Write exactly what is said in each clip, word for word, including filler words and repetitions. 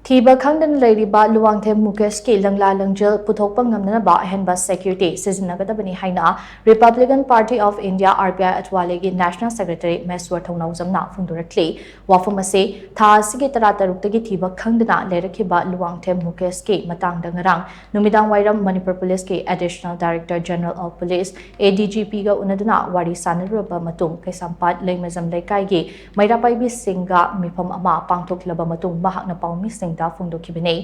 ꯊꯤꯕ ꯈꯪꯗꯅ ꯂꯩꯔꯤꯕ ꯂꯨꯋꯥꯡꯊꯦꯝ ꯃꯨꯀꯦꯁꯀꯤ ꯂꯪꯂꯥ ꯂꯪꯖꯦꯜ ꯄꯨꯊꯣꯛꯄ ꯉꯝꯅꯅꯕ ꯑꯍꯦꯟꯕ ꯁꯦꯀ꯭ꯌꯨꯔꯤꯇꯤ ꯁꯤꯖꯤꯟꯅꯒꯗꯕꯅꯤ ꯍꯥꯏꯅ Republican Party of India, R P I, ꯑꯊꯋꯥꯂꯦꯒꯤ National Secretary ꯃꯦꯁ꯭ꯋꯔ ꯊꯧꯅꯥꯎꯖꯝꯅ ꯐꯣꯡꯗꯣꯔꯛꯂꯤ꯫ ꯋꯥꯐꯝ ꯑꯁꯤ ꯊꯥ ꯑꯁꯤꯒꯤ ꯇꯔꯥꯇꯔꯨꯛꯇꯒꯤ ꯊꯤꯕ ꯈꯪꯗꯅ ꯂꯩꯔꯛꯈꯤꯕ ꯂꯨꯋꯥꯡꯊꯦꯝ ꯃꯨꯀꯦꯁꯀꯤ ꯃꯇꯥꯡꯗ ꯉꯔꯥꯡ ꯅꯨꯃꯤꯗꯥꯡ ꯋꯥꯏꯔꯝ ꯃꯅꯤꯄꯨꯔ ꯄꯨꯂꯤꯁꯀꯤ Additional Director General of Police, A D G P, ꯒ ꯎꯅꯗꯨꯅ ꯋꯥꯔꯤ ꯁꯥꯟꯅꯔꯨꯔꯕ ꯃꯇꯨꯡ ꯀꯩꯁꯥꯝꯄꯥꯠ ꯂꯩꯃꯖꯝ ꯂꯩꯀꯥꯏꯒꯤ ꯃꯩꯔꯥ ꯄꯥꯏꯕꯤꯁꯤꯡꯒ ꯃꯤꯐꯝ ꯑꯃ ꯄꯥꯡꯊꯣꯛꯂꯕ ꯃꯇꯨꯡ ꯃꯍꯥꯛꯅ ꯄꯥꯎꯃꯤꯁꯤꯡꯗ ꯐꯣꯡꯗꯣꯛꯈꯤꯕꯅꯤ꯫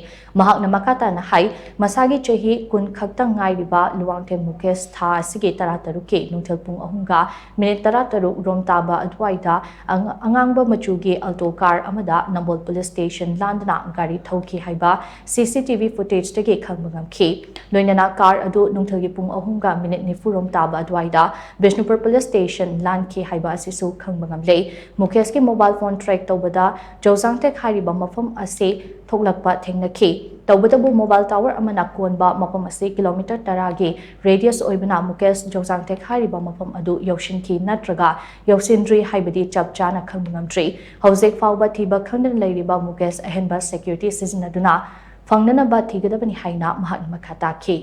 ꯃꯍꯥꯛꯅ ꯃꯈꯥ ꯇꯥꯅ ꯍꯥꯏ, ꯃꯁꯥꯒꯤ ꯆꯍꯤ ꯀꯨꯟ ꯈꯛꯇ ꯉꯥꯏꯔꯤꯕ ꯂꯨꯋꯥꯡꯊꯦꯝ ꯃꯨꯀꯦꯁ ꯊꯥ ꯑꯁꯤꯒꯤ ꯇꯔꯥꯇꯔꯨꯛꯀꯤ ꯅꯨꯡꯊꯤꯜ ꯄꯨꯡ ꯑꯍꯨꯝꯒ ꯃꯤꯅꯤꯠ ꯇꯔꯥꯇꯔꯨꯛ ꯔꯣꯝ ꯇꯥꯕ ꯑꯗꯨꯋꯥꯏꯗ ꯑꯉ-, ꯑꯉꯥꯡꯕ ꯃꯆꯨꯒꯤ Alto car ꯑꯃꯗ ꯅꯝꯕꯣꯜ ꯄꯨꯂꯤꯁ ꯁ꯭ꯇꯦꯁꯟ ꯂꯥꯟꯗꯨꯅ ꯒꯥꯔꯤ ꯊꯧꯈꯤ ꯍꯥꯏꯕ C C T V footageꯇꯒꯤ ꯈꯪꯕ ꯉꯝꯈꯤ꯫ ꯂꯣꯏꯅꯅ car ꯑꯗꯨ ꯅꯨꯡꯊꯤꯜꯒꯤ ꯄꯨꯡ ꯑꯍꯨꯝꯒ ꯃꯤꯅꯤꯠ ꯅꯤꯐꯨ ꯔꯣꯝ ꯇꯥꯕ ꯑꯗꯨꯋꯥꯏꯗ ꯕꯤꯁꯅꯨꯄꯨꯔ ꯄꯨꯂꯤꯁ ꯁ꯭ꯇꯦꯁꯟ ꯂꯥꯟꯈꯤ ꯍꯥꯏꯕ ꯑꯁꯤꯁꯨ ꯈꯪꯕ ꯉꯝꯂꯦ꯫ ꯃꯨꯀꯦꯁꯀꯤ mobile phone track ꯇꯧꯕꯗ ꯖꯧꯖꯥꯡꯇꯦꯛ ꯍꯥꯏꯔꯤꯕ ꯃꯐꯝ ꯑꯁꯤ ꯊꯣꯛꯂꯛꯄ ꯊꯦꯡꯅꯈꯤ꯫ ꯇꯧꯕꯇꯕꯨ mobile tower ꯑꯃꯅ ꯀꯣꯟꯕ ꯃꯐꯝ ꯑꯁꯤ ꯀꯤꯂꯣꯃꯤꯇꯔ ꯇꯔꯥꯒꯤ radius ꯑꯣꯏꯕꯅ ꯃꯨꯀꯦꯁ ꯖꯧꯖꯥꯡꯇꯦꯛ ꯍꯥꯏꯔꯤꯕ ꯃꯐꯝ ꯑꯗꯨ ꯌꯧꯁꯤꯟꯈꯤ ꯅꯠꯇ꯭ꯔꯒ ꯌꯧꯁꯤꯟꯗ꯭ꯔꯤ ꯍꯥꯏꯕꯗꯤ ꯆꯞ ꯆꯥꯅ ꯈꯪꯕ ꯉꯝꯗ꯭ꯔꯤ꯫ ꯍꯧꯖꯤꯛ ꯐꯥꯎꯕ ꯊꯤꯕ ꯈꯪꯗꯅ ꯂꯩꯔꯤꯕ ꯃꯨꯀꯦꯁ ꯑꯍꯦꯟꯕ ꯁꯦꯀ꯭ꯌꯨꯔꯤꯇꯤ ꯁꯤꯖꯤꯟꯅꯗꯨꯅ ꯐꯪꯅꯅꯕ ꯊꯤꯒꯗꯕꯅꯤ ꯍꯥꯏꯅ ꯃꯍꯥꯛꯅ ꯃꯈꯥ ꯇꯥꯈꯤ꯫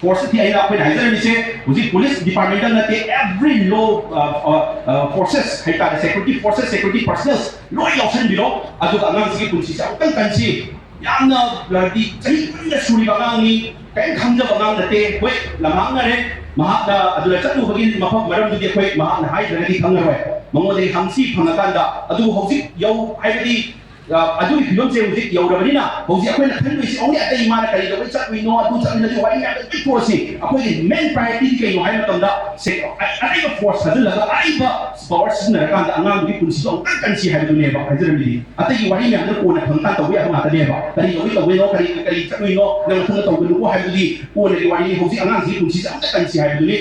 Force ꯊꯤ ꯑꯩꯅ ꯑꯩꯈꯣꯏꯅ ꯍꯥꯏꯖꯔꯝꯃꯤꯁꯦ ꯍꯧꯖꯤꯛ police department ꯅꯠꯇꯦ, every law, ꯑ, ꯑ, ꯑ, forces ꯍꯥꯏꯇꯥꯔꯦ, security forces, security personnel ꯂꯣꯏ ꯌꯥꯎꯁꯟꯕꯤꯔꯣ꯫ ꯑꯗꯨꯒ ꯑꯉꯥꯡꯁꯤꯒꯤ ꯄꯨꯟꯁꯤꯁꯦ ꯑꯃꯨꯛꯇꯪ ꯀꯟꯁꯤ꯫ ꯌꯥꯝꯅ ꯍꯥꯏꯗꯤ ꯆꯍꯤ ꯀꯨꯟꯗ ꯁꯨꯔꯤꯕ ꯑꯉꯥꯡꯅꯤ, ꯀꯔꯤꯝ ꯈꯪꯖꯕ ꯑꯉꯥꯡ ꯅꯠꯇꯦ꯫ ꯍꯣꯏ, ꯂꯝꯃꯥꯡꯅꯔꯦ, ꯃꯍꯥꯛꯅ ꯑꯗꯨꯗ ꯆꯠꯂꯨꯕꯒꯤ ꯃꯐꯝ ꯃꯔꯝꯗꯨꯗꯤ ꯑꯩꯈꯣꯏ ꯃꯍꯥꯛꯅ ꯍꯥꯏꯗ꯭ꯔꯒꯗꯤ ꯈꯪꯉꯔꯣꯏ꯫ ꯃꯉꯣꯟꯗꯒꯤ ꯍꯪꯁꯤ ꯐꯪꯉꯀꯥꯟꯗ꯫ ꯑꯗꯨꯕꯨ ꯍꯧꯖꯤꯛ ꯌꯧ ꯍꯥꯏꯕꯗꯤ ꯑ, ꯑꯗꯨꯒꯤ ꯐꯤꯕꯝꯁꯦ ꯍꯧꯖꯤꯛ ꯌꯧꯔꯕꯅꯤꯅ ꯍꯧꯖꯤꯛ ꯑꯩꯈꯣꯏꯅ ꯈꯟꯗꯣꯏꯁꯤ only ꯑꯇꯩ ꯃꯥꯅ ꯀꯔꯤ ꯇꯧꯕꯩ ꯆꯠꯂꯨꯏꯅꯣ, ꯑꯗꯨ ꯆꯠꯂꯨꯏꯅꯣ, ꯑꯗꯨ ꯋꯥꯔꯤ ꯃꯌꯥꯝ ꯂꯣꯏ ꯇꯣꯛꯑꯁꯤ꯫ ꯑꯩꯈꯣꯏꯒꯤ main priority ꯗꯤ ꯀꯩꯅꯣ ꯍꯥꯏꯕ ꯃꯇꯝꯗ ꯁꯦ-, ꯑ-, ꯑꯔꯩꯕ force ꯊꯥꯖꯤꯜꯂꯒ ꯑꯔꯩꯕ power ꯁꯤꯖꯤꯟꯅꯔꯀꯥꯟꯗ ꯑꯉꯥꯡꯗꯨꯒꯤ ꯄꯨꯟꯁꯤꯗꯣ ꯑꯃꯨꯛꯇꯪ ꯀꯟꯁꯤ ꯍꯥꯏꯕꯗꯨꯅꯦꯕ ꯍꯥꯏꯖꯔꯝꯃꯤꯗꯤ꯫ ꯑꯇꯩꯒꯤ ꯋꯥꯔꯤ ꯃꯌꯥꯝꯗꯨ ꯀꯣꯟꯅ ꯐꯪꯀꯥꯟ ꯇꯧꯕ ꯌꯥꯕ ꯉꯥꯛꯇꯅꯦꯕ꯫ ꯀꯔꯤ ꯇꯧꯕꯩ ꯇꯧꯕꯩꯅꯣ, ꯀꯔꯤ, ꯀꯔꯤ ꯆꯠꯂꯨꯏꯅꯣ, ꯅꯪ ꯃꯊꯪꯗ ꯇꯧꯒꯅꯨꯀꯣ ꯍꯥꯏꯕꯗꯨꯗꯤ ꯀꯣꯟꯅꯒꯤ ꯋꯥꯔꯤꯅꯤ꯫ ꯍꯧꯖꯤꯛ ꯑꯉꯥꯡꯁꯤꯒꯤ ꯄꯨꯟꯁꯤꯁꯦ ꯑꯃꯨꯛꯇ ꯀꯟꯁꯤ ꯍꯥꯏꯕꯗꯨꯅꯤ꯫